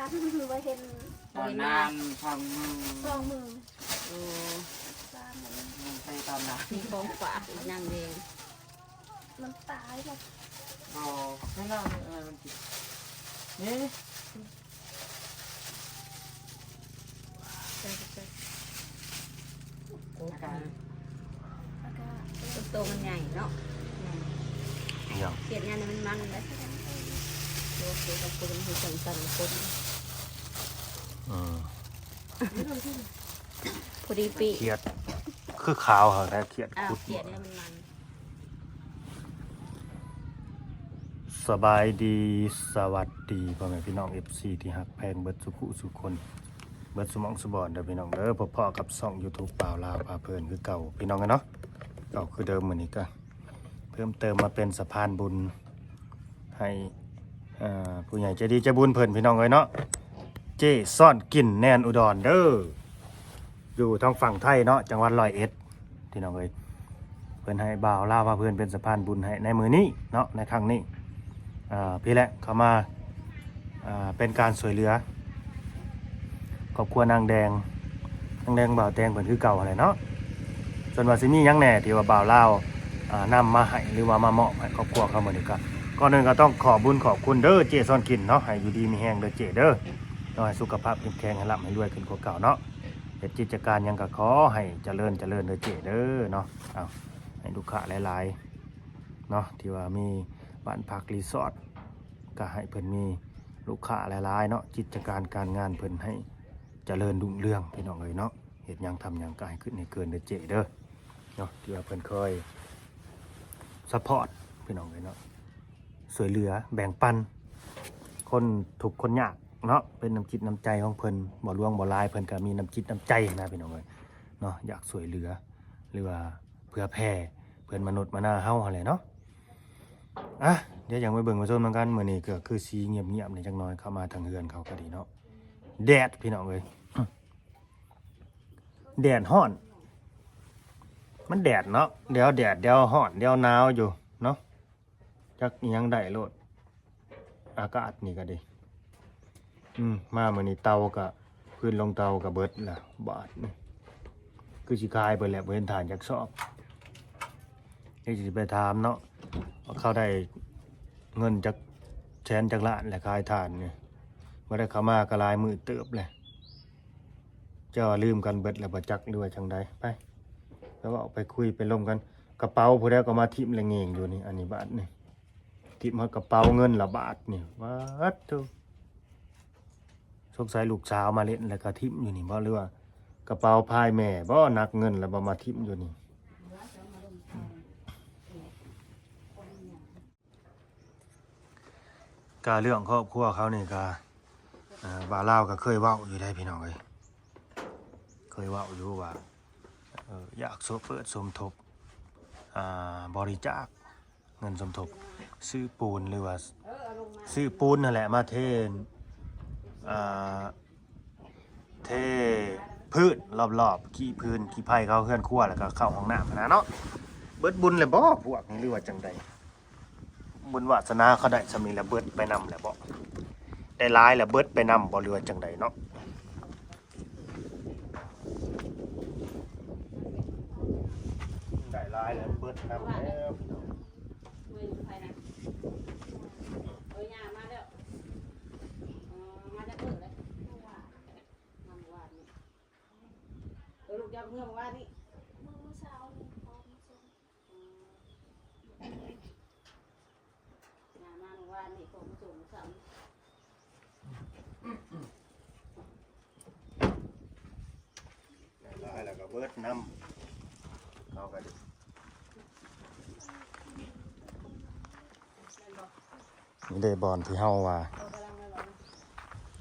ບໍ່ເຫັນ ຕອນນັ້ນສອງມື້ ສອງມື້ ໂອ້ ສາມມື້ ຍັງໄປຕອນນັ້ນ ມີຂອງຝາກອີກນຳເດ້ ມັນຕາຍແລ້ວ ບໍ່ ໃຫ້ລາວ ເອີ ມັນກິນ ນີ້ ໃສ່ ໃສ່ ໂອເຄ ອາກາດ ໂຕມັນໃຫຍ່ເນາະ ຫຍັງ ຂຽດງານໃຫ້ມັນມັນໄດ໋ ໂອເຄ ຂອບຄຸນທີ່ສັ່ງໆຄົນ ອືມ ພໍດີປີ ຂຽດຄືຂາວຫັ້ນແຫຼະ ຂຽດ ອ້າວ ຂຸດ ຂຽດນີ້ມັນມັນ ສະບາຍດີ ສະຫວັດດີ ພໍ່ແມ່ພີ່ນ້ອງ ເອັຟຊີ ທີ່ຮັກແພງເບິດສູ່ຜູ້ສູ່ຄົນ ເບິດສູ່ໝ່ອງສູ່ບ່ອນເດີພີ່ນ້ອງເດີ ພົບພໍ້ກັບຊ່ອງຢູທູບ ບ່າວລາວພາເພີນຄືເກົ່າ ພີ່ນ້ອງເອີຍເນາະ ເກົ່າຄືເດີມ ມື້ນີ້ກະເພີ່ມເຕີມມາເປັນສະພານບຸນໃຫ້ ເອີ ຜູ້ໃຫຍ່ໃຈດີໃຈບຸນເພິ່ນ ພີ່ນ້ອງເອີຍເນາະ ເຈ້ຊ້ອນກິ່ນແໜ້ນອຸດອນເດີ ຢູ່ທາງຝັ່ງໄທເນາະ ຈັງຫວັດຮ້ອຍເອັດ ພີ່ນ້ອງເອີຍ ເພິ່ນໃຫ້ບ່າວລາວພາເພິ່ນເປັນສະພານບຸນໃຫ້ໃນມື້ນີ້ເນາະ ໃນຄັ້ງນີ້ ອ່າ ພີ້ແຫຼະ ເຂົ້າມາ ອ່າ ເປັນການຊ່ວຍເຫຼືອຄອບຄົວນາງແດງ ນາງແດງ ບ່າວແຕງເພິ່ນຄືເກົ່າຫັ້ນແຫຼະເນາະ ສ່ວນວ່າຊິມີຫຍັງແດ່ທີ່ວ່າບ່າວລາວ ອ່າ ນຳມາໃຫ້ ຫຼືວ່າມາມອບໃຫ້ຄອບຄົວເຂົາມື້ນີ້ ກະກ່ອນອື່ນກະຕ້ອງຂອບບຸນຂອບຄຸນເດີ ເຈ້ຊ້ອນກິ່ນເນາະ ໃຫ້ຢູ່ດີມີແຮງເດີເຈ້ເດີ ຂໍໃຫ້ສຸຂະພາບເຂັ້ມແຂງ ໃຫ້ລ່ຳໃຫ້ລວຍຂຶ້ນກວ່າເກົ່າເນາະ ເຮັດກິດຈະການຫຍັງກະຂໍໃຫ້ຈະເລີນຈະເລີນເດີເຈ້ເດີເນາະ ເອົາ ໃຫ້ລູກຄ້າຫຼາຍໆເນາະ ທີ່ວ່າມີບ້ານພັກຣີສອດ ກະໃຫ້ເພິ່ນມີລູກຄ້າຫຼາຍໆເນາະ ກິດຈະການການງານເພິ່ນໃຫ້ຈະເລີນຮຸ່ງເຮືອງ ພີ່ນ້ອງເອີຍເນາະ ເຮັດຫຍັງທຳຫຍັງກະໃຫ້ຂຶ້ນໃຫ້ເກີນເດີເຈ້ເດີເນາະ ທີ່ວ່າເພິ່ນເຄີຍຊັບພອດ ພີ່ນ້ອງເອີຍເນາະ ຊ່ວຍເຫຼືອແບ່ງປັນຄົນທຸກຄົນຍາກເນາະ ເປັນນ້ຳຈິດນ້ຳໃຈຂອງເພິ່ນ ບໍ່ຫຼວງບໍ່ຫຼາຍ ເພິ່ນກະມີນ້ຳຈິດນ້ຳໃຈນະ ພີ່ນ້ອງເອີຍເນາະ ຢາກຊ່ວຍເຫຼືອ ຫຼືວ່າເຜື່ອແຜ່ເພື່ອນມະນຸດມະນາເຮົາຫັ້ນແຫຼະເນາະ ອ່ະ ດຽວຈັ່ງໄປເບິ່ງໄປຊົມນຳກັນ ມື້ນີ້ກະຄືຊິງຽບໆແດ່ຈັກໜ້ອຍ ເຂົ້າມາທາງເຮືອນເຂົາກະດີເນາະ ແດດ ພີ່ນ້ອງເອີຍ ແດດຮ້ອນ ມັນແດດເນາະ ດຽວແດດ ດຽວຮ້ອນ ດຽວໜາວຢູ່ເນາະ ຈັກອີ່ຫຍັງໄດ້ໂລດ ອາກາດນີ້ກະດີ ອືມ ມາມື້ນີ້ເຕົາກະ ຄືນລົງເຕົາກະເບິດລະ ບາດນີ້ ຄືຊິຂາຍເບິດແລ້ວ ບໍ່ເຫັນຖ່ານຈັກຊອບ ດຽວຊິໄປຖາມເນາະ ວ່າເຂົາໄດ້ເງິນຈັກແສນຈັກລ້ານແລ້ວ ຂາຍຖ່ານນີ້ ບໍ່ໄດ້ເຂົ້າມາກະຫຼາຍມື້ເຕີບແລ້ວ ເຈົ້າວ່າລືມກັນເບິດແລ້ວບໍ່ຈັກ ຫຼືວ່າຈັ່ງໃດ ໄປ ໄປເວົ້າໄປຄຸຍໄປລົມກັນ ກະເປົາຜູ້ໃດກໍມາຖິ້ມລະເງງຢູ່ນີ້ ອັນນີ້ບາດນີ້ ຖິ້ມຮອດກະເປົາເງິນລະບາດນີ້ ປາດໂທ້ ສົງໄສລູກສາວມາຫຼິ້ນແລ້ວກະຖິ້ມຢູ່ນີ້ບໍ່ ຫຼືວ່າກະເປົາພາຍແມ່ບໍ່ ໜັກເງິນແລ້ວບໍ່ ມາຖິ້ມຢູ່ນີ້ ກະເລື່ອງຄອບຄົວເຂົານີ້ກະ ເອີ ບ່າວລາວກະເຄີຍເວົ້າຢູ່ໃດ໋ ພີ່ນ້ອງເອີຍ ເຄີຍເວົ້າຢູ່ວ່າ ເອີ ຢາກໂຊ ເປີດສົມທົບ ອ່າ ບໍລິຈາກເງິນສົມທົບ ຊື້ປູນ ຫຼືວ່າຊື້ປູນຫັ້ນແຫຼະ ມາເທ ອ່າ ເທພື້ນລອບໆ ຂີ້ພື້ນຂີ້ໄພເຂົາ ເຮືອນຄົວ ແລ້ວກະເຂົ້າຫ້ອງນ້ຳຫັ້ນນະເນາະ ເບິດບຸນແລ້ວບໍ່ພວກນີ້ ຫຼືວ່າຈັ່ງໃດ? ບຸນວາສະໜາເຂົາໄດ້ສ່ຳນີ້ລະເບິດໄປນຳແລ້ວບໍ່? ໄດ້ຫຼາຍລະເບິດໄປນຳບໍ່ ຫຼືວ່າຈັ່ງໃດເນາະ? ໄດ້ຫຼາຍລະເບິດນຳແລ້ວ ເອີ ຍ່າມາແລ້ວ ເອີ ມາຈາກເອີ ມາມື້ວານນີ້ ເອີ ລູກເຈົ້າເມືອມື້ວານນີ້ ເມືອມື້ເຊົ້ານີ້ ອືມ ມາມື້ວານນີ້ ພວກມາສົ່ງເຊົ້າ ຫຼາຍແລ້ວກໍເບິດນຳ ເຮົາກໍດີ ແມ່ນບໍ່? ນີ້ເດ້ບ່ອນທີ່ເຮົາວ່າ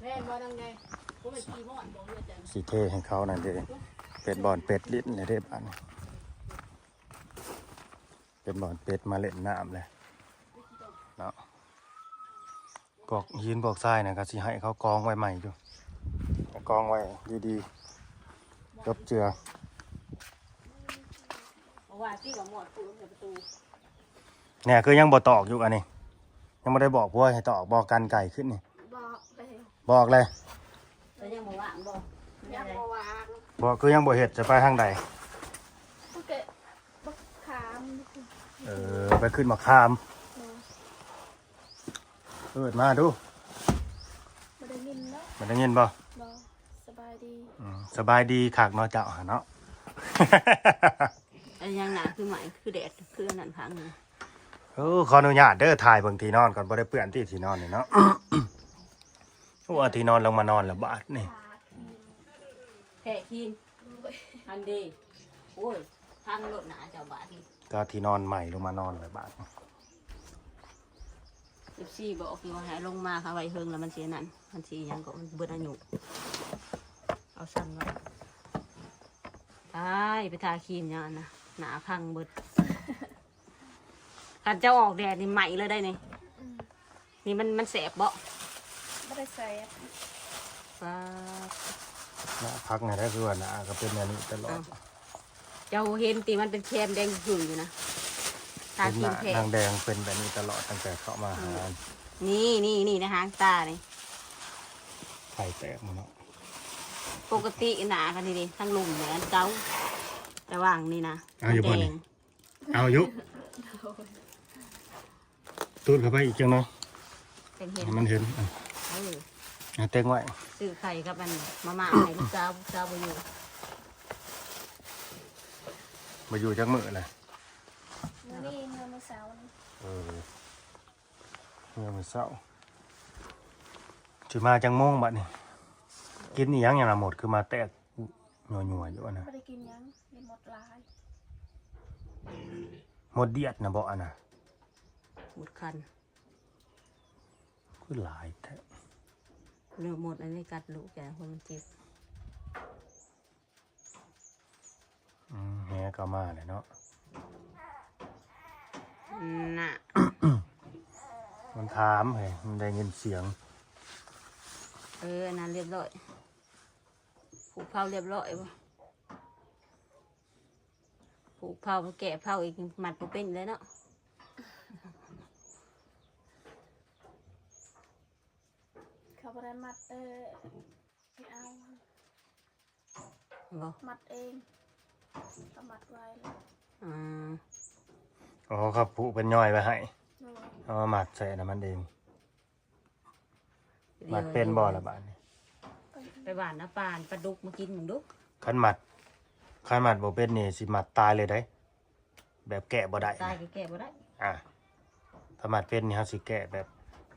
ແມ່ນບໍ່ນາງໃຫຍ່? ບໍ່ແມ່ນຂີ້ມອດບໍ່ ເຮືອນເຈົ້າ ຊິເທໃຫ້ເຂົານັ້ນເດ້ ເປັນບ່ອນເປັດຫຼິ້ນແລ້ວເດ້ບາດນີ້ ເປັນບ່ອນເປັດມາຫຼິ້ນນ້ຳແລ້ວເນາະ ພວກຫີນພວກຊາຍນະ ກໍຊິໃຫ້ເຂົາກອງໄວ້ໃໝ່ຢູ່ ໃຫ້ກອງໄວ້ດີໆ ຈົບເຈືອ ວ່າຊິວ່າໝອດປູນໃສ່ປະຕູ ແນ່ ຄືຍັງບໍ່ຕອກຢູ່ອັນນີ້ ຍັງບໍ່ໄດ້ບອກຜົວໃຫ້ຕອກບໍ່ ກັນໄກ່ຂຶ້ນນີ້ ບໍ່ໄດ້ ບອກເລີຍ ແລ້ວຍັງບໍ່ວ່າງບໍ່? ຍັງບໍ່ວ່າງ. ບໍ່ ຄືຍັງບໍ່ເຮັດ ຈະໄປທາງໃດ? ໂອເຄ ບັກຂາມ. ເອີ ໄປຂຶ້ນບັກຂາມ. ໂດຍ. ເອີ້ນມາດູ. ບໍ່ໄດ້ຍິນເນາະ. ບໍ່ໄດ້ຍິນບໍ່? ບໍ່. ສະບາຍດີ. ອືມ ສະບາຍດີຄັກເນາະເຈົ້າຫັ້ນເນາະ. ອັນຫຍັງນະ ຄືໄໝ ຄືແດດ ຄືອັນນັ້ນພັງ. ໂອ້ ຂໍອະນຸຍາດເດີ ຖ່າຍເບິ່ງທີ່ນອນກ່ອນ ບໍ່ໄດ້ເປື້ອນຕິທີ່ນອນນີ້ເນາະ. ໂອ້ ເອົາທີ່ນອນລົງມານອນແລ້ວບາດນີ້ ແພະຄີນ. ອັນເດ ໂອ້ຍ ພັງໂລດໜ້າເຈົ້າບາດນີ້. ກໍທີ່ນອນໃໝ່ລົງມານອນແລ້ວບາດນີ້. ເອັຟຊີບອກຢູ່ວ່າໃຫ້ເອົາລົງມາ ເອົາໄວ້ເທິງແລ້ວມັນຊິອັນນັ້ນ ມັນຊິຫຍັງກໍເບິດອາຍຸ ເອົາຊັ້ນໄວ້. ຕາຍ ໄປທາຄຣີມຫຍັງຫັ້ນນະ ໜ້າພັງເບິດ. ຄັນເຈົ້າອອກແດດນີ້ໄໝ້ເລີຍໄດ໋ນີ້. ອືມ ນີ້ມັນ ມັນແສບບໍ່? ບໍ່ໄດ້ແສບ. ປາດ ໜ້າພັກນີ້ແຫຼະ ຄືວ່າໜ້າກໍເປັນແນວນີ້ຕະຫຼອດ. ເຈົ້າເຫັນຕິ ມັນເປັນແຄມແດງຂຶ້ນຢູ່ນະ ທາຄຣີມແພະ. ນາງແດງເປັນແບບນີ້ຕະຫຼອດ ຕັ້ງແຕ່ເຂົ້າມາຫາ. ອືມ ນີ້ ນີ້ ນີ້ໃນຫາງຕານີ້ ໄຂ່ແຕກໝົດເນາະ. ປົກກະຕິໜ້າກັນນີ້ເດ້ ທັງລຸ່ມນີ້ອັນເກົ່າ ແຕ່ວ່າງນີ້ນະ ເອົາຢູ່ບໍ່ນີ້? ເອົາຢູ່. ຕູດເຂົ້າໄປອີກຈັກໜ້ອຍ ຈັງເຫັນ ໃຫ້ມັນເຫັນ. ເອີ ເອົາແຕ່ງໄວ້. ຊື້ໄຂ່ກັບອັນມາມ່າໃຫ້ລູກສາວ ລູກສາວບໍ່ຢູ່. ບໍ່ຢູ່ຈັກມື້ລະ? ມື້ນີ້ ມື້ ມື້ເສົານີ້. ເອີ ເມື່ອມື້ເຊົ້າ ຊິມາຈັກໂມງບັດນີ້? ກິນອີ່ຫຍັງ ຫຍັງລະໝົດ ຄືມາແຕກຍົວໆຢູ່ຫັ້ນນະ? ບໍ່ໄດ້ກິນຫຍັງ ມີໝົດຫຼາຍ. ໝົດດຽດນະບໍ່ອັນນະ? ໝົດຄັນ. ຄືຫຼາຍແທ້. ເລືອກໝົດອັນນີ້ກັດລູກແກ ຄົນມັນເຈັບ. ອືມ ແຮກໍມາແລ້ວເນາະ. ນະ ມັນຖາມເຮີ້ຍ ມັນໄດ້ຍິນສຽງ. ເອີ ອັນນັ້ນລຽບຮ້ອຍ. ຜູກເຜົາລຽບຮ້ອຍບໍ່? ຜູກເຜົາ ແກະເຜົາອີກ ມັດບໍ່ເປັນເລີຍເນາະ. ເຂົາບໍ່ໄດ້ມັດ ເອີ ໄປເອົາ ບໍ່ ມັດເອງ ກໍມັດໄວ້ແລ້ວ. ອືມ ອໍ ເຂົາຜູກເພິ່ນຍ້ອຍໄວ້ໃຫ້. ໂດຍ. ເອົາມາມັດໃສ່ອັນນັ້ນມັນເອງ. ມັດເປັນບໍ່ລະບາດນີ້? ໄປຫວ່ານເອົາປາ ປາດຸກມາກິນເບິ່ງດູ. ຄັນມັດ ຄັນມັດບໍ່ເປັນນີ້ ຊິມັດຕາຍເລີຍເດ້. ແບບແກະບໍ່ໄດ້ ຕາຍກໍແກະບໍ່ໄດ້. ອ່າ ຖ້າມັດເປັນນີ້ ເຮົາຊິແກະແບບ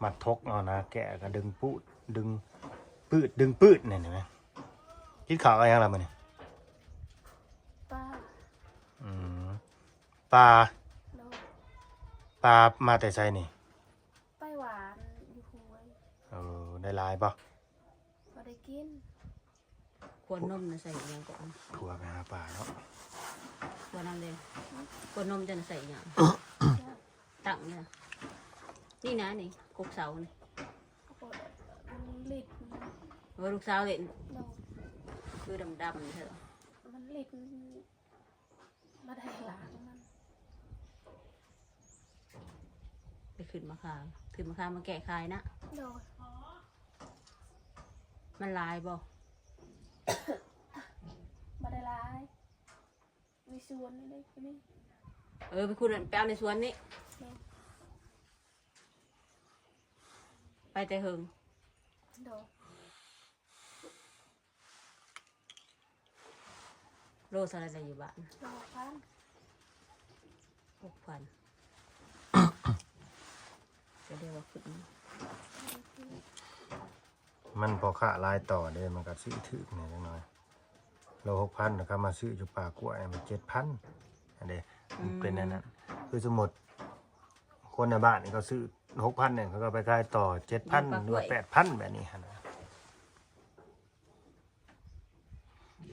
ມັດທົກເອົານະ ແກະກໍດຶງປູດ ດຶງປືດ ດຶງປືດ ນີ້ເຫັນໄໝ? ກິນເຂົ້າກັບຫຍັງລະມື້ນີ້? ປາ. ອືມ ປາ. ໂດຍ. ປາມາແຕ່ໃສນີ້? ໄປຫວ່ານຢູ່ຫ້ວຍ. ເອີ ໄດ້ຫຼາຍບໍ່? ບໍ່ໄດ້ກິນ. ຂວດນົມນະໃສ່ອີ່ຫຍັງເກາະ? ຜົວໄປຫາປາເນາະ. ຂວດນັ້ນເດ້ ຂວດນົມເຈົ້ານະໃສ່ອີ່ຫຍັງ? ຕັ້ງນະ ນີ້ນະ ນີ້ກົກເສົານີ້. ເອີ ລູກສາວຫຼິ້ນ. ໂດຍ. ຄືດຳໆແທ້. ມັນຫຼິ້ນ ບໍ່ໄດ້ລ້າງມັນ. ໄປຂຶ້ນມະຂາມ ຂຶ້ນມະຂາມມາແກະຂາຍນະ. ໂດຍ. ມັນຫຼາຍບໍ່? ບໍ່ໄດ້ຫຼາຍ ໃນສວນນີ້ເດ້ ກໍມີ. ເອີ ໄປຂຸດ ໄປເອົາໃນສວນນີ້. ໂດຍ. ໄປແຕ່ເຫິງ. ໂດຍ. ໂລເທົ່າໃດລະຢູ່ບ້ານ? ໂລຫົກພັນ. ຫົກພັນ ກໍເລີຍວ່າຂຶ້ນ. ມັນພໍ່ຄ້າຫຼາຍຕໍ່ເດ້ ມັນກໍຊື້ຖືກແດ່ຈັກໜ້ອຍ. ໂລຫົກພັນ ແລ້ວກໍມາຊື້ຢູ່ປ່າກ້ວຍມັນເຈັດພັນ ອັນເດ້. ອືມ ມັນເປັນອັນນັ້ນ ຄືສົມມຸດຄົນໃນບ້ານນີ້ເຂົາຊື້ຫົກພັນນີ້ ເຂົາກໍໄປຂາຍຕໍ່ເຈັດພັນ ຫຼືວ່າແປດພັນ ແບບນີ້ຫັ້ນນະ.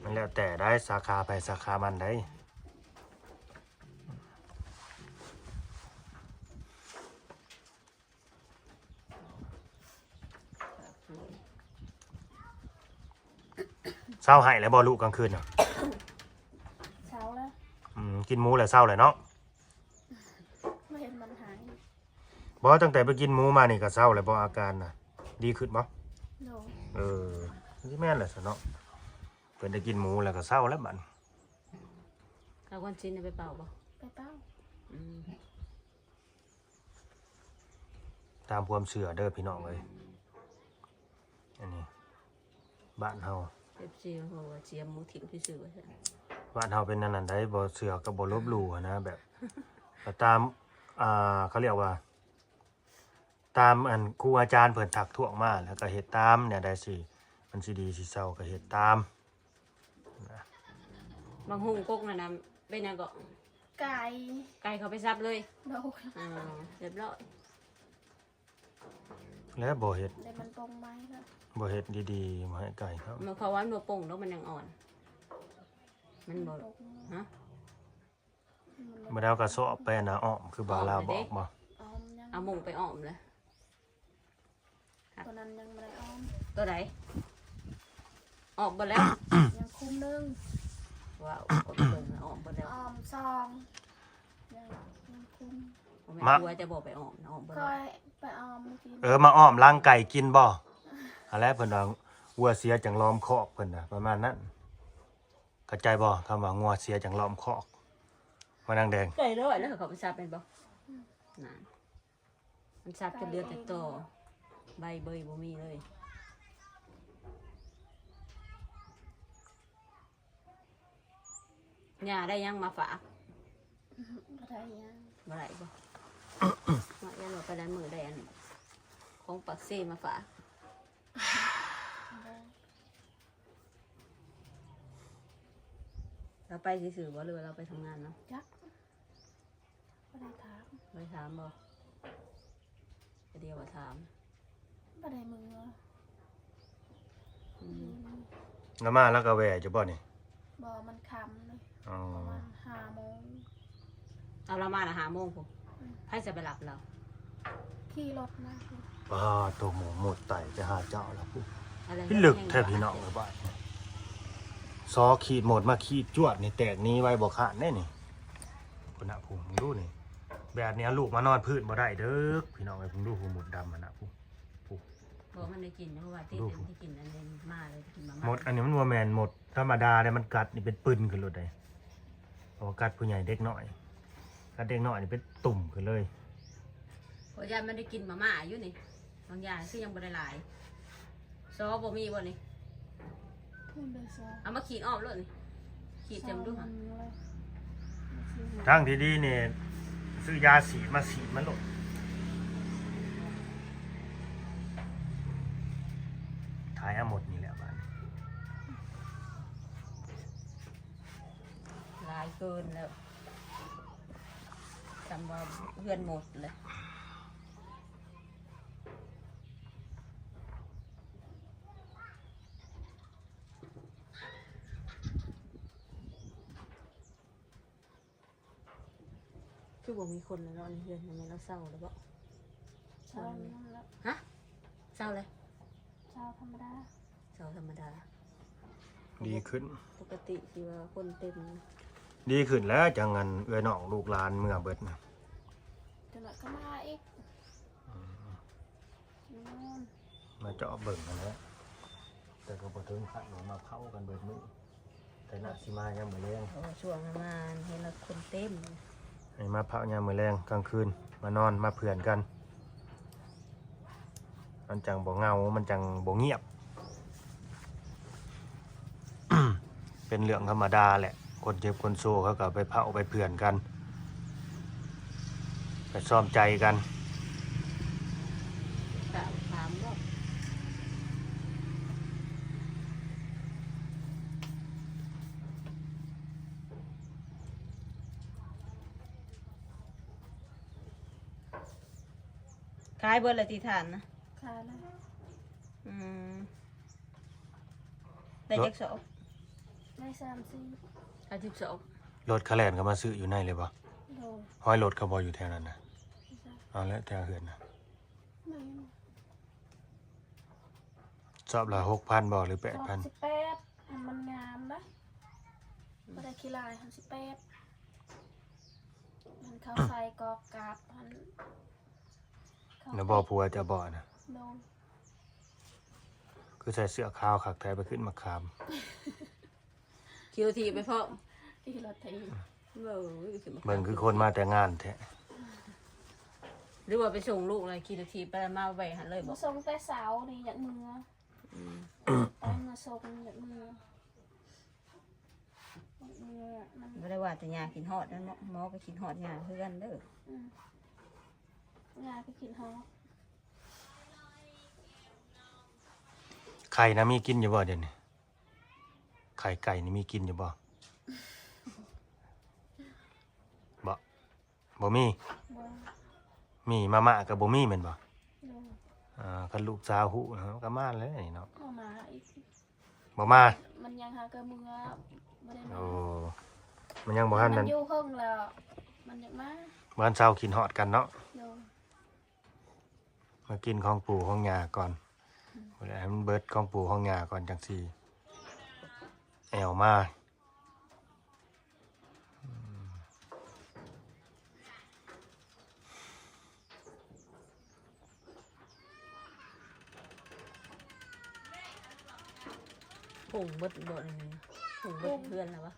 ມັນແລ້ວແຕ່ໄດ໋ ສາຂາໃຜສາຂາມັນໄດ໋. ເຊົາໄຫ້ແລ້ວບໍ່ລູກກາງຄືນນະ? ເຊົາແລ້ວ. ອືມ ກິນໝູແລ້ວເຊົາແລ້ວເນາະ? ບໍ່ເຫັນມັນໄຫ້. ບໍ່ ຕັ້ງແຕ່ໄປກິນໝູມານີ້ກໍເຊົາແລ້ວບໍ່ ອາການນະ ດີຂຶ້ນບໍ່? ໂດຍ. ເອີ ມັນຊິແມ່ນແຫຼະຊະເນາະ ເພິ່ນໄດ້ກິນໝູແລ້ວກໍເຊົາແລ້ວບັດນີ້. ລາວຄວນຊິນໄປເປົ່າບໍ່? ໄປເປົ່າ. ອືມ ຕາມຄວາມເຊື່ອເດີພີ່ນ້ອງເອີຍ. ອັນນີ້ບ້ານເຮົາ ເອັຟຊີ ເຮົາວ່າເສຍໝູຖິ້ມຊື່ໆ ວ່າຊັ້ນ. ບ້ານເຮົາເປັນອັນນັ້ນໃດ໋ ບໍ່ເຊື່ອກໍບໍ່ລົບຫຼູ່ຫັ້ນນະ ແບບ ກໍຕາມ ອ່າ ເຂົາຮຽກວ່າ ຕາມອັນຄູອາຈານເພິ່ນທັກທ້ວງມາ ແລ້ວກໍເຮັດຕາມ ແນວໃດຊິ ມັນຊິດີຊິເຊົາກໍເຮັດຕາມ. ບັກຫຸ່ງກົກນັ້ນນະ ເປັນຫຍັງເກາະ? ໄກ່ ໄກ່ເຂົ້າໄປສັບເລີຍ. ໂດຍ ອ້າວ ຮຽບຮ້ອຍ ແລ້ວບໍ່ເຮັດ ແລ້ວມັນປົງໄມ້ແລ້ວ ບໍ່ເຮັດດີໆ ບໍ່ໃຫ້ໄກ່ເຂົ້າ. ມັນ ເພາະວ່າມັນບໍ່ປົງດອກ ມັນຍັງອ່ອນ ມັນບໍ່ ມັນປົງ ຮະ? ບໍ່ໄດ້ເອົາກະສອບໄປນະ ອ້ອມ ຄືບ່າວລາວບອກບໍ່? ອ້ອມແລ້ວເດ້ ອ້ອມຍັງ ເອົາມຸ້ງໄປອ້ອມແລ້ວ. ຕົວນັ້ນຍັງບໍ່ໄດ້ອ້ອມ. ຕົວໃດ? ອອກເບິດແລ້ວ ຍັງຄຸມໜຶ່ງ. ວ້າວ ຄົນເບິ່ງອອກເບິດແລ້ວ ອ້ອມສອງ ຍັງ ຍັງຄຸມ. ບໍ່ແມ່ນ ມາ ຕົວຈະບໍ່ໄປອ້ອມນະ ອອກເບິດແລ້ວ. ຂ້ອຍໄປອ້ອມມື້ກີ້ ເອີ ມາອ້ອມຫຼັງໄກ່ກິນບໍ່? ຫັ້ນແຫຼະ ເພິ່ນວ່າ ວັວເສຍຈັ່ງລ້ອມຄອກ ເພິ່ນນະ ປະມານນັ້ນ. ເຂົ້າໃຈບໍ່ ຄຳວ່າງົວເສຍຈັ່ງລ້ອມຄອກ ວ່ານາງແດງ? ໄກ່ນ້ອຍແລ້ວເຂົາໄປສັບແມ່ນບໍ່? ອືມ ນັ້ນ ມັນສັບຈົນເຫຼືອແຕ່ຕໍ ໃບເບີຍບໍ່ມີເລີຍ. ຍ່າໄດ້ຫຍັງມາຝາກ? ບໍ່ໄດ້ຫຍັງ. ບໍ່ໄດ້ບໍ່? ເນາະ ຢ້ານວ່າໄປຫຼາຍມື້ໄດ້ອັນ ຂອງປາກເຊມາຝາກ. ບໍ່. ລາວໄປຊື່ໆບໍ່ ຫຼືວ່າລາວໄປທຳງານນຳ? ຈັກ ບໍ່ໄດ້ຖາມ. ບໍ່ໄດ້ຖາມບໍ່? ກະດຽວວ່າຖາມ ບໍ່ໄດ້ເມືອ. ອືມ ອືມ ລາວມາລາວກະແວ່ຢູ່ບໍ່ນີ້? ບໍ່ ມັນຄ່ຳເລີຍ. ອໍ ປະມານຫ້າໂມງ. ເອົາ ລາວມາລະຫ້າໂມງພຸ້ນ. ອືມ ໃຜຈະໄປຮັບລາວ? ຂີ່ລົດມາພຸ້ນ. ປ້າໂຕ ໝູໝົດໄຕໄປຫາເຈົ້າລະພຸ້ນ. ພິລຶກແທ້ພີ່ນ້ອງເອີຍ ບາດນີ້ ຊໍຂີດໝົດມາຂີດຈວດນີ້ ແຕກໜີໄວບໍ່ຄ້ານເດ້ນີ້. ພຸ້ນນະ ພຸ້ນ ເບິ່ງດູນີ້ ແບບນີ້ເອົາລູກມານອນພື້ນບໍ່ໄດ້ເດີພີ່ນ້ອງເອີຍ. ເບິ່ງດູ ໝົດດຳຫັ້ນນະ ພຸ້ນ ພຸ້ນ. ບໍ່ ມັນໄດ້ກິນ ເພາະວ່າຕິດ ໄດ້ກິນອັນນີ້ມາເລີຍ ໄດ້ກິນມາມ່າ. ໝົດອັນນີ້ມັນບໍ່ແມ່ນໝົດທຳມະດາເດ້ ມັນກັດນີ້ເປັນປຶ້ນຂຶ້ນໂລດເດ້. ເພາະວ່າກັດຜູ້ໃຫຍ່ເດັກນ້ອຍ ກັດເດັກນ້ອຍນີ້ເປັນຕຸ່ມຂຶ້ນເລີຍ. ເພາະຢ້ານມັນໄດ້ກິນມາມ່າຢູ່ນີ້ ບາງຢ່າງຄືຍັງບໍ່ໄດ້ຫຼາຍ. ຊໍບໍ່ມີບໍ່ນີ້? ເອົາມາຂີດອ້ອມໂລດນີ້ ຂີດຈຳດູຫັ້ນ. ທາງທີ່ດີນີ້ ຊື້ຢາສີດມາສີດມັນໂລດ. ຖ່າຍເອົາໝົດນີ້ແຫຼະບາດນີ້ ຫຼາຍເກີນແລ້ວ ຈຳວ່າເຮືອນໝົດເລີຍ. ຄືບໍ່ມີຄົນເນາະໃນເຮືອນ. ແມ່ນລາວເຊົາແລ້ວບໍ? ເຊົາແລ້ວ. ຮະ? ເຊົາແລ້ວ? ເຊົາທຳມະດາ. ເຊົາທຳມະດາ. ດີຂຶ້ນ. ປົກກະຕິທີ່ວ່າຄົນເຕັມ. ດີຂຶ້ນແລ້ວ ຈັ່ງອັນເອື້ອຍນ້ອງລູກຫຼານເມືອເບິດນະ. ຈັກໜ້ອຍກໍມາອີກ. ອືມ. ມາເຈາະເບິ່ງຫັ້ນແຫຼະ ແຕ່ກໍບໍ່ເຖິງຂັ້ນວ່າມາເຜົາກັນເບິດມື້ ແຕ່ໜ້າຊິມາຍາມມື້ແລງ. ໂອ້ ຊ່ວງມາເຫັນລະຄົນເຕັມ ໃຫ້ມາເຜົາຍາມມື້ແລງ ກາງຄືນມານອນມາເພື່ອນກັນ ມັນຈັ່ງບໍ່ເຫງົາ ມັນຈັ່ງບໍ່ງຽບ. ເປັນເລື່ອງທຳມະດາແຫຼະ ຄົນເຈັບຄົນໂຊເຂົາກໍໄປເຜົາໄປເພື່ອນກັນ ໄປຊອມໃຈກັນ. ຂາຍເບິດແລ້ວຕິຖ່ານນະ? ຂາຍແລ້ວ. ອືມ. ໄດ້ຈັກສອບ? ໄດ້ສາມສິບ. ສາມສິບສອບ. ລົດເຂົາແລ່ນເຂົ້າມາຊື້ຢູ່ໃນເລີຍບໍ່? ໂດຍ. ຮອຍລົດເຂົາບໍ່ຢູ່ແຖວນັ້ນນະ? ເອົາແຫຼະ ແຖວເຮືອນນະ. ແມ່ນ. ສອບລະຫົກພັນບໍ່ ຫຼືແປດພັນ? ສອບສິບແປດ ມັນງາມເດ້. ບໍ່ໄດ້ຂີ້ລາຍ ສິບແປດ ມັນເຂົ້າໃສ່ກອກກາບຫັ້ນ. ນະບໍ່ ຜົວເຈົ້າບໍ່ນະ? ໂດຍ. ຄືໃສ່ເສື້ອຂາວຄັກແທ້ ໄປຂຶ້ນໝາກຂາມ. ຂີ່ລົດຖີບໄປພ້ອມ ຂີ່ລົດຖີບ ເບິ່ງຄືຄົນມາແຕ່ງານແທ້ ຫຼືວ່າໄປສົ່ງລູກແລ້ວຂີ່ລົດຖີບໄປມາໄວ້ຫັ້ນເລີຍບໍ? ມາສົ່ງແຕ່ເຊົ້ານີ້ ຢາກເມືອ ອືມ ໄປມາສົ່ງ ຢາກເມືອ ຢາກເມືອ ມັນ ບໍ່ໄດ້ວ່າແຕ່ຍ່າຄິດຮອດນັ້ນເນາະ ໝໍກໍຄິດຮອດຍ່າຄືກັນເດີ ອືມ ຍ່າກໍຄິດຮອດ. ໄຂ່ນະມີກິນຢູ່ບໍ່ດຽວນີ້? ໄຂ່ໄກ່ນີ້ມີກິນຢູ່ບໍ່? ບໍ່ ບໍ່ມີ? ບໍ່ ມີ ມາມ່າກໍບໍ່ມີແມ່ນບໍ່? ໂດຍ ອ່າ ຄັນລູກສາວຮູ້ນະ ກໍມາແລ້ວນີ້ເນາະ ມາມ່າອີກ ບໍ່ມາ ມັນຍັງຫາກໍເມືອ ບໍ່ໄດ້ມາ ໂອ້ ມັນຍັງບໍ່ທັນ ມັນຢູ່ເຫິງແລ້ວ ມັນຢາກມາ ບໍ່ທັນເຊົາຄິດຮອດກັນເນາະ ໂດຍ ມາກິນຂອງປູ່ຂອງຍ່າກ່ອນ ອືມ ໃຫ້ມັນເບິດຂອງປູ່ຂອງຍ່າກ່ອນ ຈັ່ງຊິແອວມາ ອືມ ຫຸງເບິດບໍ່ນີ້ ຫຸງເບິດເຮືອນແລ້ວວະ?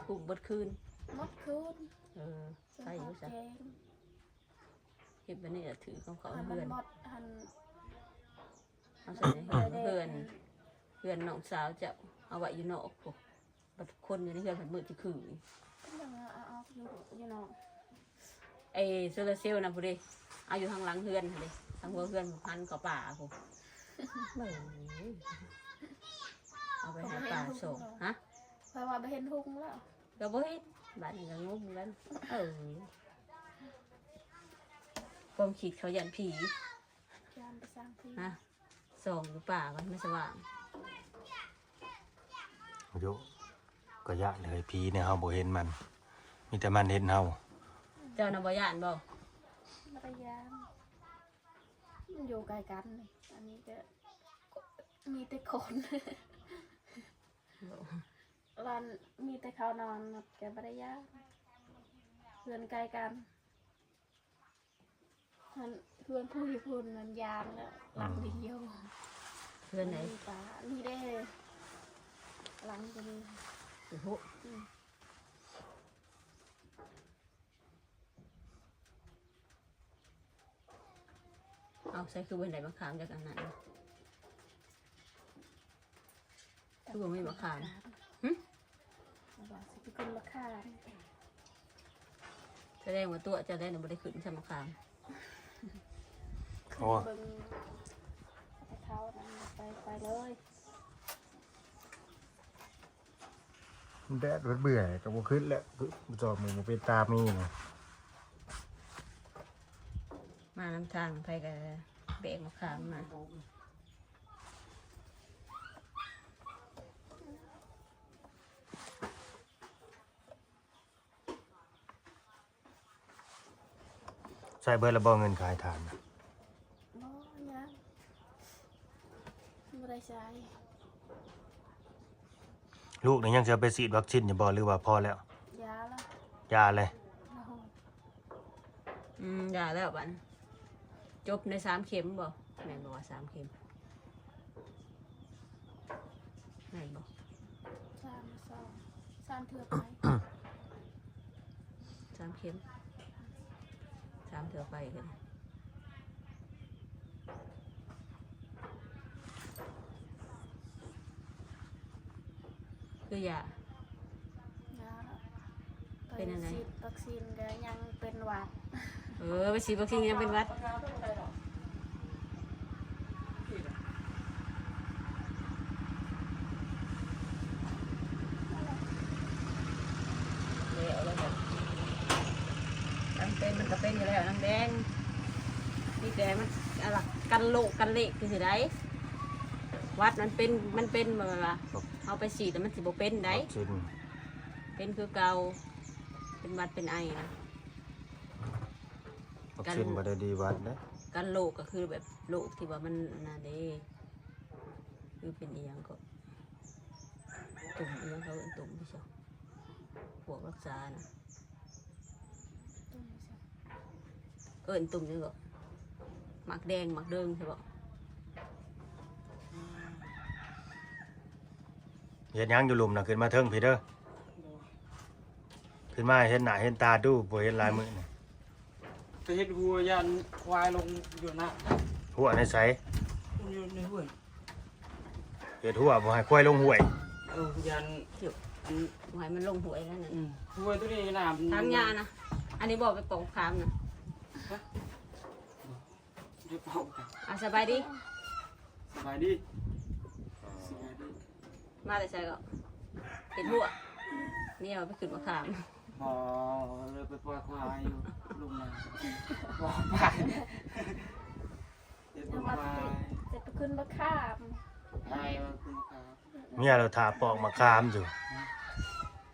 ຫຸງເບິດຄືນ ໝົດຄືນ ເອີ ໃສ່ຢູ່ຊະ ເຮັດແບບນີ້ລະຖືກຂອງເຂົາ ໃຫ້ມັນ ເຮືອນ ໝົດຫັ້ນ ເອົາໃສ່ໃນເຮືອນ ເຮືອນ ເຮືອນນ້ອງສາວເຈົ້າ ເອົາໄວ້ຢູ່ນອກພຸ້ນ ບັດຄົນຢູ່ໃນເຮືອນພັດມືດຊິຄືນ ເປັນຫຍັງເອົາອອກຢູ່ ຢູ່ນອກ ໄອ້ໂຊລາເຊວນະພຸ້ນເດ ເອົາຢູ່ທາງຫຼັງເຮືອນຫັ້ນເດ ທາງຫົວເຮືອນພັນເຂົ້າປ່າພຸ້ນ ເບິ່ງ ເອົາໄປຫາປາສອງ ຮະ ຂ້ອຍວ່າບໍ່ເຫັນຮຸ່ງແລ້ວ ກໍບໍ່ເຫັນ ບາດນີ້ກໍງົງຄືກັນ ເອີ ຄວາມຄິດເຂົາຢ້ານຜີ ຢ້ານໄປສ້າງຜີ ຮະ ສ່ອງຢູ່ປ່າກ່ອນ ມັນສະຫວ່າງ ໂຍ ກໍຢ້ານເລີຍ ຜີແນວເຮົາບໍ່ເຫັນມັນ ມີແຕ່ມັນເຫັນເຮົາ ເຈົ້ານະບໍ່ຢ້ານບໍ່? ບໍ່ໄດ້ຢ້ານ ມັນຢູ່ໃກ້ກັນນີ້ ອັນນີ້ກໍມີແຕ່ຄົນ ລານມີແຕ່ເຂົານອນ ມັນກໍບໍ່ໄດ້ຢ້ານ ເຮືອນໃກ້ກັນ ຫັ້ນ ເຮືອນຜູ້ຢູ່ພຸ້ນນັ້ນຢ້ານແລ້ວ ຫຼັງດຽວ ເຮືອນໃດ? ມີປາ ນີ້ເດ້ ຫຼັງຕົວນີ້ ໂອ້ໂຫ ອືມ ເອົາ ໃສ່ຄືບໍ່ໄດ້ມາຂາມຈັກອັນນັ້ນ ຄືບໍ່ມີມາຂາມ ຫຶ ວ່າຊິໄປຂຶ້ນມາຂາມ ສະແດງວ່າຕົວະເຈົ້າແລ້ວບໍ່ໄດ້ຂຶ້ນຊຳມາຂາມ ໂອ້ ເບິ່ງເຂົານັ້ນ ໄປ ໄປເລີຍ. ແດດເບິດເບື່ອຍກໍບໍ່ຂຶ້ນແລ້ວ ຄືຈອມມັນບໍ່ເປັນຕາມີນະ ມານຳທາງໃຜກໍແບກມາຂາມມາ ໃຊ້ເບິດແລ້ວບໍ່ເງິນຂາຍຖ່ານນະ? ບໍ່ ຍັງ ບໍ່ໄດ້ໃຊ້. ລູກນີ້ຍັງຊິເອົາໄປສີດວັກຊິນຢູ່ບໍ່ ຫຼືວ່າພໍແລ້ວ? ຢາລະ ຢາເລີຍ. ອືມ ຢາແລ້ວບັດ ຈົບໃນສາມເຂັມບໍ່? ແມ່ນບໍ່ວ່າສາມເຂັມ? ແມ່ນບໍ່? ສາມ ສອງ ສາມເທື່ອໄປ ສາມເຂັມ ສາມເທື່ອໄປເລີຍ ຄືຢາ ຢາ ເປັນອັນໃດ? ໄປສີດວັກຊິນກໍຍັງເປັນຫວັດ. ເອີ ໄປສີດວັກຊິນຍັງເປັນຫວັດ. ແລ້ວ ແລ້ວກໍ ນາງແດງມັນກໍເປັນຢູ່ແລ້ວ ນາງແດງ ມີແຕ່ມັນ ອັນລະ ກັນໂລກກັນເລກຄືຊິໄດ້ ຫວັດມັນເປັນ ມັນເປັນແບບວ່າ ເຮົາໄປສີດແລ້ວມັນຊິບໍ່ເປັນໃດ໋ ເປັນຄືເກົ່າ ເປັນຫວັດເປັນໄອນະ. ວັກຊິນບໍ່ໄດ້ດີຫວັດເດ້. ກັນໂລກກໍຄືແບບໂລກທີ່ວ່າມັນອັນນັ້ນເດ້ ຄືເປັນອີ່ຫຍັງກໍ ຕຸ່ມອີ່ຫຍັງ ເຂົາເອີ້ນຕຸ່ມ ພວກລັກສານະ ເອີ້ນຕຸ່ມຫຍັງກໍ ໝາກແດງ ໝາກເດີງ ໃຊ່ບໍ່? ເຮັດຫຍັງຢູ່ລຸ່ມນະ? ຂຶ້ນມາເທິງພີ້ເດີ. ໂດຍ. ຂຶ້ນມາເຫັນໜ້າເຫັນຕາດູ ບໍ່ເຫັນຫຼາຍມື້ນີ້. ໄປເຮັດຮົ້ວ ຢ້ານຄວາຍລົງຢູ່ນະ. ຮົ້ວໃນໃສ? ຢູ່ໃນຫ້ວຍ. ເຮັດຮົ້ວບໍ່ໃຫ້ຄວາຍລົງຫ້ວຍ. ເອີ ຢ້ານ ເອີ ອັນ ບໍ່ໃຫ້ມັນລົງຫ້ວຍແລ້ວນັ້ນ. ອືມ ຫ້ວຍໂຕນີ້ນ້ຳ ຖາມຍ່ານະ. ອັນນີ້ບໍ່ໄປປອກຄາມນະ. ຮະ? ໄປປອກ. ອ່າ ສະບາຍດີ. ສະບາຍດີ. ສະບາຍດີ. ມາແຕ່ໃສກໍ? ເຮັດຮົ້ວ. ນີ້ວ່າໄປຂຶ້ນມະຂາມ. ບໍ່ ເລີຍໄປປ່ອຍຄວາຍຢູ່ລຸ່ມນະ. ບໍ່ໄປ. ເຮັດຄວາຍ. ຈະໄປຂຶ້ນມະຂາມ. ໃຫ້ມາຂຶ້ນມະຂາມ. ເມຍລາວຖ້າປອກມະຂາມຢູ່.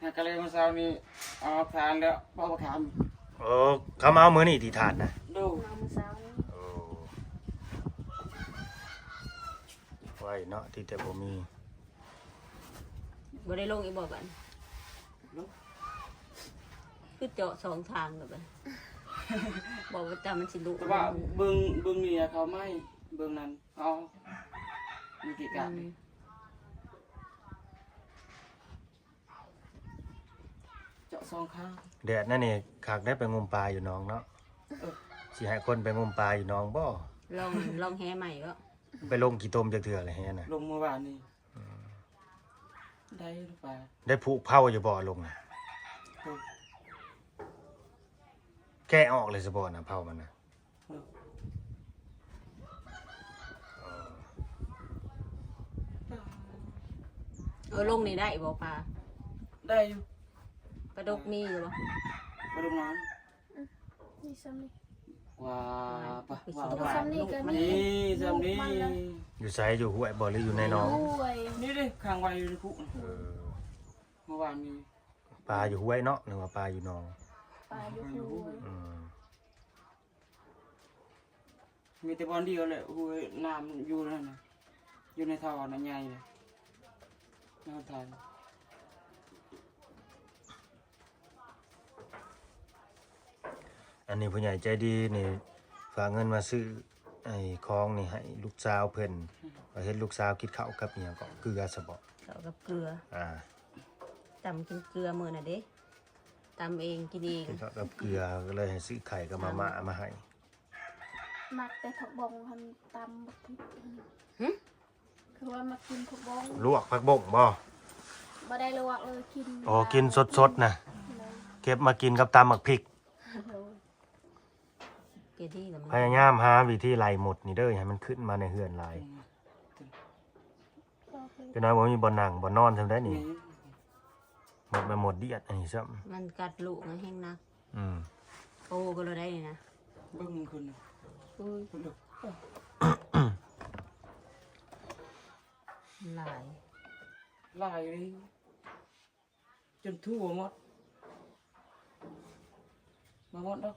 ຫາກະເລີຍມື້ເຊົ້ານີ້ເອົາຖ່ານແລ້ວປອກມະຂາມ. ໂອ້ ເຂົາມາເອົາມື້ນີ້ຕິຖ່ານນະ? ໂດຍ. ເອົາມື້ເຊົ້ານີ້. ໂອ້ ໄວເນາະ ທີ່ແຕ່ບໍ່ມີ. ບໍ່ໄດ້ລົງອີກບໍ່ບັດ? ລົງ. ຄືເຈາະສອງທາງແລ້ວບັດ? ບໍ່ວ່າຕາມັນຊິລຸ. ແຕ່ວ່າເບິ່ງ ເບິ່ງນີ້ເຂົາໄມ້ ເບິ່ງນັ້ນ. ອໍ ມີກິກະ. ອືມ ເຈາະສອງຂ້າງ. ແດດນັ້ນນີ້ຄັກໄດ໋ ໄປງົມປາຢູ່ໜອງເນາະ. ເອີ ຊິໃຫ້ຄົນໄປງົມປາຢູ່ໜອງບໍ່? ລອງ ລອງແຫໃໝ່ເນາະ. ໄປລົງຂີ້ຕົມຈັກເທື່ອລະແຫນະ? ລົງມື້ວານນີ້. ອືມ ໄດ້ປາ. ໄດ້ຜູກເຜົາຢູ່ບໍ່ລົງນະ? ເອີ ແກະອອກເລີຍຊະບໍ່ນະ ເຜົາມັນນະ? ເອີ ລົງນີ້ໄດ້ບໍ່ປາ? ໄດ້ຢູ່. ປາດຸກມີຢູ່ບໍ່? ປາດຸກນ້ອຍ. ອືມ ມີຊ່ຳນີ້. ວ່າປະ ວ່າ ວ່າ ຊ່ຳນີ້ກໍມີ. ນີ້ຊ່ຳນີ້. ຢູ່ໃສ? ຢູ່ຫ້ວຍບໍ່ ຫຼືຢູ່ໃນໜອງ? ຫ້ວຍ. ນີ້ເດ້ ຂັງໄວ້ຢູ່ໃນຄຸ. ເອີ ເມື່ອວານນີ້. ປາຢູ່ຫ້ວຍເນາະ ຫຼືວ່າປາຢູ່ໜອງ? ປາຢູ່ຫ້ວຍ. ອືມ. ມີແຕ່ບ່ອນດຽວແຫຼະ ຫ້ວຍນ້ຳຢູ່ນັ້ນນະ ຢູ່ໃນທໍ່ອັນໃຫຍ່ນະ ໃນຫົນທາງ. ອັນນີ້ຜູ້ໃຫຍ່ໃຈດີນີ້ຝາກເງິນມາຊື້ໄອ້ຂອງນີ້ໃຫ້ລູກສາວເພິ່ນ. ອືມ ວ່າເຫັນລູກສາວກິນເຂົ້າກັບອີ່ຫຍັງເກາະ ເກືອຊະເບາະ? ເຂົ້າກັບເກືອ. ອ່າ ຕຳກິນເກືອມື້ນັ້ນເດ້ ຕຳເອງກິນເອງ. ກິນເຂົ້າກັບເກືອ ກໍເລີຍໃຫ້ຊື້ໄຂ່ກັບມາມ່າມາໃຫ້. ມັກແຕ່ຜັກບົ້ງຫັ້ນ ຕຳບັກພິກ. ຫຶ? ຄືວ່າມັກກິນຜັກບົ້ງ. ລວກຜັກບົ້ງບໍ່? ບໍ່ໄດ້ລວກເລີຍ ກິນ. ອໍ ກິນສົດໆນະ. ໂດຍ. ເກັບມາກິນກັບຕຳບັກພິກ. ໂດຍ. ພະຍາຍາມຫາວິທີໄລ່ມົດນີ້ເດີ ໃຫ້ມັນຂຶ້ນມາໃນເຮືອນຫຼາຍ. ອືມ. ຈັ່ງໃດບໍ່ມີບ່ອນນັ່ງບ່ອນນອນຊ່ຳໃດນີ້. ນີ້ ໝົດໄປໝົດດຽດອັນນີ້ຊ້ຳ. ມັນກັດລູກນະແຮງໜັກ. ອືມ. ໂອ້ ກໍເລີຍໄດ້ນີ້ນະ. ເບິ່ງມັນຂຶ້ນນະ. ອຸ້ຍ ເບິ່ງດູ. ຫຼາຍ ຫຼາຍເລີຍ ຈົນທົ່ວໝົດ. ບໍ່ໝົດດອກ.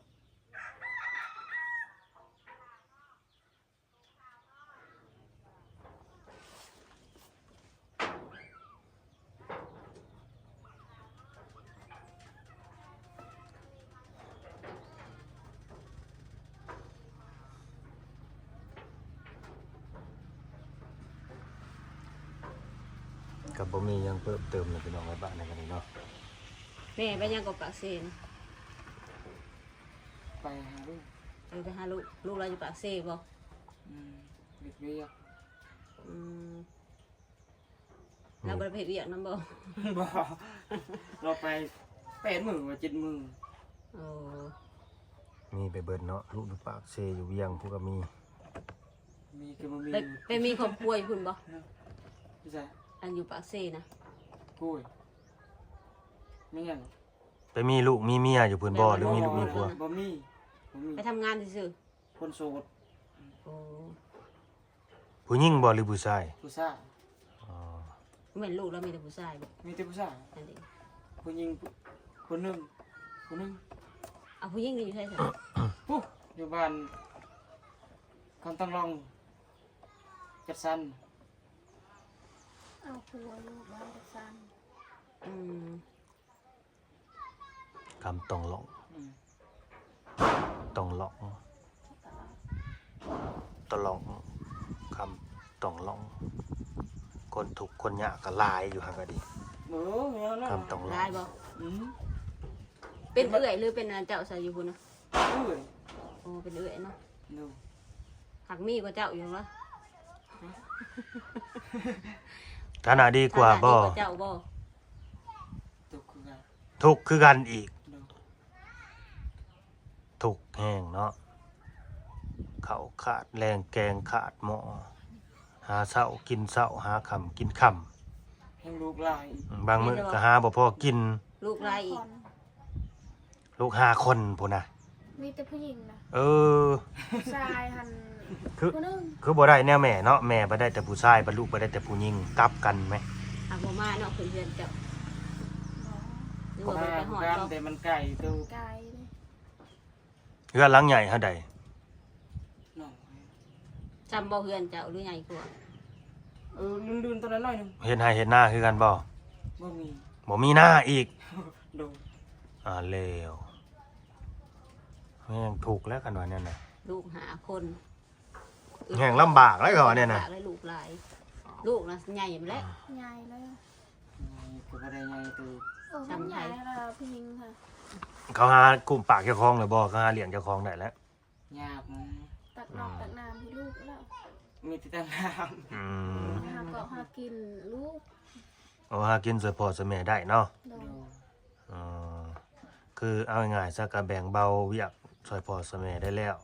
ກໍບໍ່ມີຫຍັງເພີ່ມເຕີມແລ້ວ ພີ່ນ້ອງເອີຍ ບ້ານໃນວັນນີ້ເນາະ. ແມ່ໄປຫຍັງກໍປາກເຊນ? ໄປຫາລູກ. ເອີ ໄປຫາລູກ. ລູກລາວຢູ່ປາກເຊບໍ່? ອືມ ເຮັດວຽກ. ອືມ. ລາວບໍ່ໄດ້ໄປເຮັດວຽກນຳບໍ່? ບໍ່. ລາວໄປແປດມື້ວ່າເຈັດມື້. ໂອ້ ມີໄປເບິດເນາະ. ລູກຢູ່ປາກເຊ ຢູ່ວຽງພຸ້ນກໍມີ. ມີຄືບໍ່ມີ. ໄປ ໄປມີຄອບຄົວຢູ່ພຸ້ນບໍ່? ຢູ່ໃສ? ອັນຢູ່ປາກເຊນະ. ໂອ້ຍ ແມ່ນຫຍັງ? ໄປມີລູກມີເມຍຢູ່ພຸ້ນບໍ່ ຫຼືມີລູກມີຜົວ? ບໍ່ມີ ບໍ່ມີ. ໄປທຳງານຊື່ໆ. ຄົນໂສດ. ໂອ້ ຜູ້ຍິງບໍ່ ຫຼືຜູ້ຊາຍ? ຜູ້ຊາຍ. ອໍ ແມ່ນລູກລາວມີແຕ່ຜູ້ຊາຍບໍ່? ມີແຕ່ຜູ້ຊາຍ. ອັນນີ້ ຜູ້ຍິງຜູ້ໜຶ່ງ ຜູ້ໜຶ່ງ. ເອົາ ຜູ້ຍິງນີ້ຢູ່ໃສ? ພຸ້ນ ຢູ່ບ້ານຄຳຕັງຫຼອງ ຈັດສັນ. ເອົາ ຜົວຢູ່ບ້ານຈັດສັນ. ອືມ. ຄຳຕອງຫຼອງ ອືມ ຕອງຫຼອງ ຕະຫຼອງ ຄຳຕອງຫຼອງ. ຄົນທຸກຄົນຍາກກໍຫຼາຍຢູ່ຫັ້ນກໍດີ. ໂອ້ ແນວນັ້ນ ຄຳຕ້ອງລອງ ຫຼາຍບໍ່? ອືມ ເປັນເອື້ອຍ ຫຼື ເປັນອັນເຈົ້າຊະຢູ່ພຸ້ນນະ? ເອື້ອຍ. ໂອ້ ເປັນເອື້ອຍເນາະ. ໂດຍ. ຫາກມີກວ່າເຈົ້າຢູ່ຫວາ? ຖານະດີກວ່າບໍ່? ຖານະດີກວ່າເຈົ້າບໍ່? ທຸກຄືກັນ ທຸກຄືກັນອີກ. ໂດຍ. ທຸກແຮງເນາະ ເຂົ້າຂາດແລງ ແກງຂາດໝໍ້ ຫາເຊົ້າກິນເຊົ້າ ຫາຄ່ຳກິນຄ່ຳ ແຮງລູກຫຼາຍອີກ. ອືມ ບາງມື້ກໍຫາບໍ່ພໍກິນ ລູກຫຼາຍອີກ. ລູກຫ້າຄົນພຸ້ນນະ ມີແຕ່ຜູ້ຍິງນະ. ເອີ ຜູ້ຊາຍຫັ້ນ ຄື ຜູ້ໜຶ່ງ ຄືບໍ່ໄດ້ແນວແມ່ເນາະ ແມ່ບໍ່ໄດ້ແຕ່ຜູ້ຊາຍ ບັດລູກບໍ່ໄດ້ແຕ່ຜູ້ຍິງ ກັບກັນແມະ. ຫາບໍ່ມາເນາະ ຂຶ້ນເຮືອນເຈົ້າ ຫຼືວ່າບໍ່ໄປຮອດບໍ່? ແຕ່ມັນໄກໂຕ ໄກເດ້. ເຮືອນຫຼັງໃຫຍ່ເທົ່າໃດ? ນ້ອງ ຊ່ຳບໍ່ເຮືອນເຈົ້າ ຫຼືໃຫຍ່ກວ່າ? ເອີ ລື່ນໆ ຕົວນັ້ນໜ້ອຍໜຶ່ງ. ເຮັດໄຮ່ເຮັດນາຄືກັນບໍ່? ບໍ່ມີ ບໍ່ມີນາອີກ. ໂດຍ. ອ່າ ແລ້ວ ແຮງທຸກແລ້ວ ຄັນວ່າແນວນັ້ນ ລູກຫ້າຄົນ ແຮງລຳບາກແລ້ວ ເຂົາວ່າແນວນັ້ນ ລຳບາກແລ້ວ ລູກຫຼາຍ ລູກນະໃຫຍ່ແລ້ວ ໃຫຍ່ແລ້ວ. ກໍບໍ່ໄດ້ໃຫຍ່ໂຕ ໂອ້ ສ່ຳໃຫຍ່ ໃຫຍ່ແລ້ວ ຜູ້ຍິງຫັ້ນ. ເຂົາຫາກຸ້ມປາກເຈົ້າຂອງແລ້ວບໍ່? ເຂົາຫາລ້ຽງເຈົ້າຂອງໄດ້ແລ້ວ? ຍາກນະ ຕັກນອກ ອືມ ຕັກນ້ຳໃຫ້ລູກແລ້ວ ມີແຕ່ຕັກນ້ຳ. ອືມ ຫາເກາະຫາກິນລູກ. ໂອ້ ຫາກິນຊ່ວຍພໍ່ຊ່ວຍແມ່ໄດ້ເນາະ. ໂດຍ. ໂດຍ. ອໍ ຄືເອົາງ່າຍໆຊະ ກໍແບ່ງເບົາວຽກຊ່ວຍພໍ່ຊ່ວຍແມ່ໄດ້ແລ້ວ.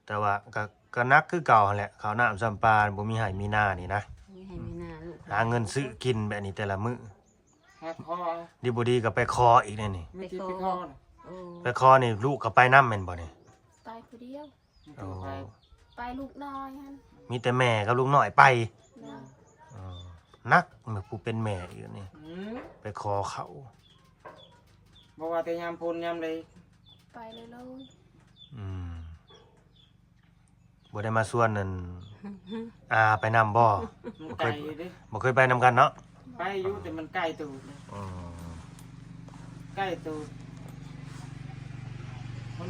ແຕ່ວ່າກໍ ກໍໜັກຄືເກົ່າຫັ້ນແຫຼະ ເຂົ້ານ້ຳຊ້ຳປາ ບໍ່ມີໄຮ່ມີນານີ້ນະ ມີໄຮ່ມີນາ ລູກ ຫາເງິນຊື້ກິນແບບນີ້ແຕ່ລະມື້. ຫາຂໍ ດີບໍ່ດີກໍໄປຂໍອີກແນວນີ້ ມີແຕ່ໄປຂໍນະ. ໂອ້ ໄປຂໍນີ້ ລູກກໍໄປນຳແມ່ນບໍ່ນີ້? ໄປຜູ້ດຽວ. ໂອ້ ໄປ ໄປລູກນ້ອຍຫັ້ນ ມີແຕ່ແມ່ກັບລູກນ້ອຍໄປ. ໂດຍ. ອໍ ໜັກແມ່ນຜູ້ເປັນແມ່ອີກນີ້ ອືມ ໄປຂໍເຂົ້າ ບໍ່ວ່າແຕ່ຍາມຝົນຍາມໃດ ໄປເລີຍ. ອືມ ບໍ່ໄດ້ມາຊວນນັ້ນ ອາ ໄປນຳບໍ່? ມັນໄກເດ້ ບໍ່ເຄີຍໄປນຳກັນເນາະ. ໄປຢູ່ ແຕ່ມັນໄກໂຕ. ອືມ ໄກໂຕ.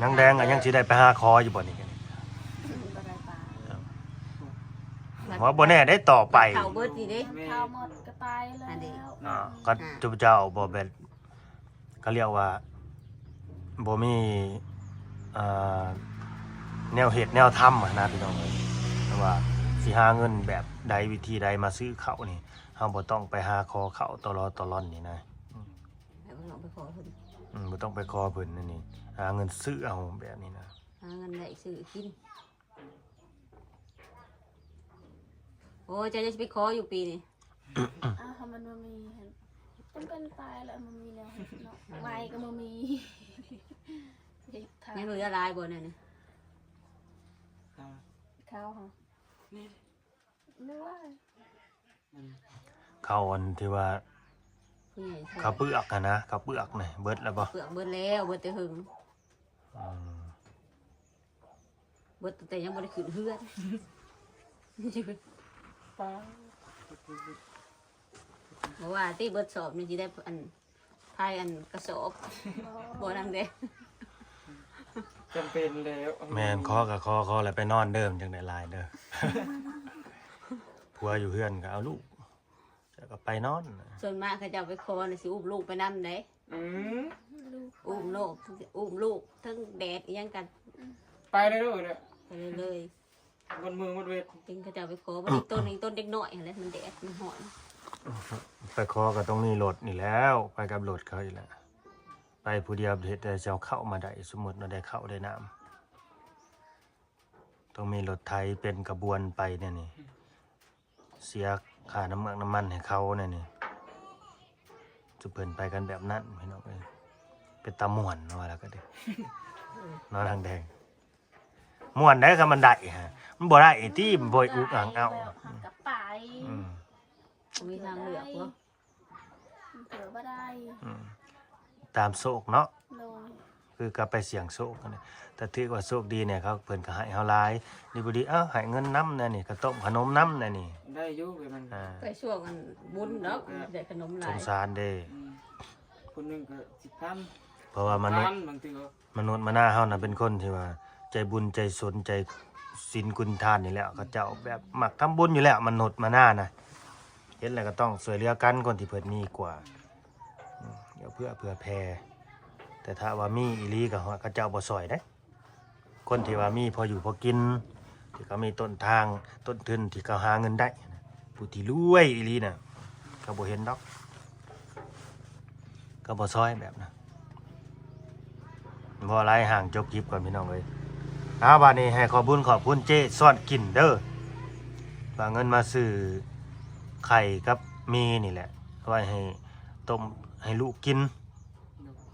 ນາງແດງກໍຍັງຊິໄດ້ໄປຫາຂໍຢູ່ບໍ່ນີ້? ບໍ່ໄດ້ໄປ. ວ່າບໍ່ແນ່ໄດ້ຕໍ່ໄປ ເຂົ້າເບິດນີ້ເດ້ ແມ່ນ ເຂົ້າໝົດກໍໄປແລ້ວ. ອັນນີ້ ອ່າ ກໍຈຸເຈົ້າບໍ່ແມ່ນ ກໍລຽກວ່າບໍ່ມີ ອ່າ ແນວເຮັດແນວທຳຫັ້ນນະ ພີ່ນ້ອງເອີຍ. ແຕ່ວ່າຊິຫາເງິນແບບໃດ ວິທີໃດມາຊື້ເຂົ້ານີ້ ເຮົາບໍ່ຕ້ອງໄປຫາຂໍເຂົ້າຕະຫຼອດຕະຫຼອນນີ້ນະ. ອືມ ບໍ່ຕ້ອງໄປຂໍເພິ່ນ ອືມ ບໍ່ຕ້ອງໄປຂໍເພິ່ນອັນນີ້ ຫາເງິນຊື້ເອົາແບບນີ້ນະ ຫາເງິນໄດ້ຊື້ກິນ. ໂອ້ຍ ເຈົ້າຍັງຊິໄປຂໍຢູ່ປີນີ້? ອ້າວ ຖ້າມັນບໍ່ມີຫັ້ນ ຈຳເປັນໄປແລ້ວ ມັນມີແນວເຮັດເນາະ ໄວກໍບໍ່ມີ. ຍັງເຫຼືອຫຼາຍບໍ່ແນວນີ້? ເຂົ້າ ເຂົ້າຫະ ນີ້ ຍັງຫຼາຍ. ອືມ ເຂົ້າອັນທີ່ວ່າ ຜູ້ໃຫຍ່ ເຂົ້າເປືອກຫັ້ນນະ ເຂົ້າເປືອກນີ້ເບິດແລ້ວບໍ່? ເປືອກເບິດແລ້ວ ເບິດແຕ່ເຫິງ. ອືມ ເບິດຕັ້ງແຕ່ຍັງບໍ່ໄດ້ຂຶ້ນເຮືອນ. ປ້າ ບໍ່ວ່າຕິ ເບິດສອບນີ້ຊິໄດ້ອັນ ພາຍອັນກະສອບ ບໍ່ນຳເດ້. ຈຳເປັນແລ້ວ ແມ່ນ ຂໍກໍຂໍ ຂໍແລ້ວໄປນອນເດີ ມັນຈັ່ງໄດ້ຫຼາຍເດີ. ຜົວຢູ່ເຮືອນກໍເອົາລູກ ແລ້ວກໍໄປນອນ. ສ່ວນມາກເຂົາເຈົ້າໄປຂໍນະ ຊິອຸ້ມລູກໄປນຳເດ້. ອືມ ອຸ້ມລູກ ອຸ້ມລູກ ເທິງແດດອີ່ຫຍັງກັນ ໄປເລີຍເດີ ໄປເລີຍ ໝົດມື້ໝົດເວລາ. ຈຶ່ງເຂົາເຈົ້າໄປຂໍ ບໍ່ໄດ້ ຕົນນີ້ຕົນເດັກນ້ອຍຫັ້ນແຫຼະ ມັນແດດມັນຮ້ອນ. ໄປຂໍກໍຕ້ອງມີລົດນີ້ແລ້ວ ໄປກັບລົດເຂົານີ້ແຫຼະ. ໄປຜູ້ດຽວເຮັດໃດຊິເອົາເຂົ້າມາໄດ້? ສົມມຸດວ່າໄດ້ເຂົ້າໄດ້ນ້ຳ ຕ້ອງມີລົດໄຖເປັນຂະບວນໄປແນວນີ້. ເສຍຄ່ານ້ຳເມືອກນ້ຳມັນໃຫ້ເຂົາແນວນີ້ ຊຸມເພິ່ນໄປກັນແບບນັ້ນ ພີ່ນ້ອງເອີຍ. ເປັນຕາມ່ວນ ວ່າແລ້ວກໍດີ ເນາະ ນາງແດງ. ມ່ວນໄດ໋ ຄັນມັນໄດ້ຫະ ມັນບໍ່ໄດ້ຕິ ມັນບໍ່ອຸກອັ່ງເອົາ ເຮົາກໍໄປ. ອືມ ບໍ່ມີທາງເລືອກບໍ່? ມັນເກີດບໍ່ໄດ້. ອືມ ຕາມໂຊກເນາະ. ໂດຍ. ຄືກັບໄປສ່ຽງໂຊກຫັ້ນແຫຼະ ຖ້າຖືກວ່າໂຊກດີແດ່ ເຂົາ ເພິ່ນກໍໃຫ້ເຮົາຫຼາຍ ດີບໍ່ດີ ເອົ້າ ໃຫ້ເງິນນຳແດ່ນີ້ ຂະຕົ້ມຂະໜົມນຳແດ່ນີ້ ໄດ້ຢູ່. ແບບນັ້ນ ອ່າ ໄປຊ່ວງອັນບຸນເນາະ ເອີ ໄດ້ຂະໜົມຫຼາຍ ສົງສານເດ້. ອືມ ຄົນໜຶ່ງກໍສິບພັນ ເພາະວ່າມະນຸດ ບາງເທື່ອ ມະນຸດມະນາເຮົານະ ເປັນຄົນທີ່ວ່າໃຈບຸນໃຈສົນ ໃຈ ສິນຄຸນທານນີ້ແຫຼະ ເຂົາເຈົ້າແບບມັກທຳບຸນຢູ່ແລ້ວ ມະນຸດມະນານະ ເຫັນແລ້ວກໍຕ້ອງຊ່ວຍເຫຼືອກັນ ຄົນທີ່ເພິ່ນມີກວ່າ ອືມ ເອື້ອເຟື້ອເຜື່ອແຜ່ ແຕ່ຖ້າວ່າມີອີ່ຫຼີກໍ ເຂົາເຈົ້າບໍ່ຊ່ອຍເດ້. ຄົນທີ່ວ່າມີພໍຢູ່ພໍກິນ ທີ່ເຂົາມີຕົ້ນທາງ ຕົ້ນທຶນທີ່ເຂົາຫາເງິນໄດ້ ຜູ້ທີ່ລວຍອີ່ຫຼີນະ ເຂົາບໍ່ເຫັນດອກ ເຂົາບໍ່ຊ່ອຍແບບນັ້ນ. ບໍ່ຫຼາຍ ຫ່າງ ຈົບຄລິບກ່ອນພີ່ນ້ອງເອີຍ. ເອົາ ບາດນີ້ໃຫ້ຂອບບຸນຂອບຄຸນເຈ້ຊ້ອນກິນເດີ ວ່າເງິນມາຊື້ໄຂ່ກັບໝີ່ນີ້ແຫຼະ ໄວ້ໃຫ້ຕົ້ມໃຫ້ລູກກິນ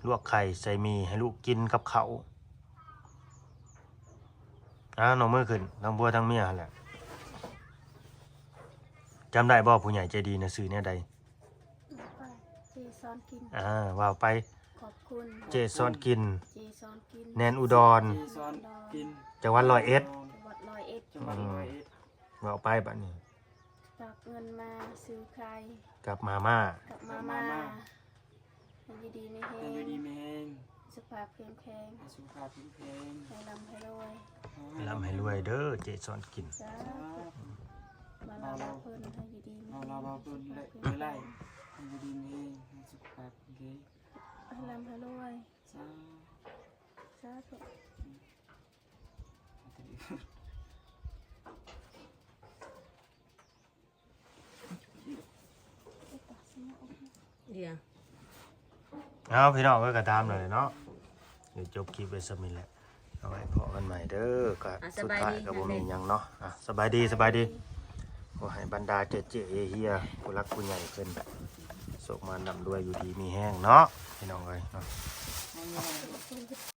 ລວກໄຂ່ໃສ່ໝີ່ໃຫ້ລູກກິນກັບເຂົ້າ. ອ້າວ ນ້ອງມືຂຶ້ນ ທັງຜົວທັງເມຍຫັ້ນແຫຼະ. ຈຳໄດ້ບໍ່ ຜູ້ໃຫຍ່ໃຈດີນະ ຊື່ແນວໃດ? ເຈສອນກິນ ອ່າ ເວົ້າໄປ ຂອບຄຸນ ເຈສອນກິນ ເຈສອນກິນ ແນນອຸດອນ ເຈສອນກິນ ຈັງຫວັດຮ້ອຍເອັດ ຈັງຫວັດຮ້ອຍເອັດ ອືມ ເວົ້າໄປບາດນີ້ ຝາກເງິນມາຊື້ໄຂ່ ກັບມາມ່າ ກັບມາມ່າ ໃຫ້ຢູ່ດີມີແຮງ ໃຫ້ຢູ່ດີມີແຮງ ສຸຂະພາບເຂັ້ມແຂງ ໃຫ້ສຸຂະພາບເຂັ້ມແຂງ ໃຫ້ລ່ຳໃຫ້ລວຍ ໃຫ້ລ່ຳໃຫ້ລວຍເດີ ເຈສອນກິນ ສາທຸ ມາລາວເພິ່ນໃຫ້ຢູ່ດີມີແຮງ ມາລາວເພິ່ນຫຼາຍໆ ໃຫ້ຢູ່ດີມີແຮງ ໃຫ້ສຸຂະພາບເຂັ້ມແຂງ ໃຫ້ລ່ຳໃຫ້ລວຍ ສາ ສາທຸ. ເອົາ ພີ່ນ້ອງເອີຍ ກໍຕາມນັ້ນແຫຼະເນາະ ດຽວຈົບຄລິບໄວ້ສ່ຳນີ້ແຫຼະ ເອົາໄວ້ພໍ້ກັນໃໝ່ເດີ ກໍ ອ່ະ ສຸດທ້າຍກໍບໍ່ມີຫຍັງເນາະ ອ່ະ ສະບາຍດີ ສະບາຍດີ ຂໍໃຫ້ບັນດາເຈ້ໆເຮຍໆ ຜູ້ຫຼັກຜູ້ໃຫຍ່ເພິ່ນ ໂຊກມານລ່ຳລວຍ ຢູ່ດີມີແຮງເນາະ ພີ່ນ້ອງເອີຍເນາະ.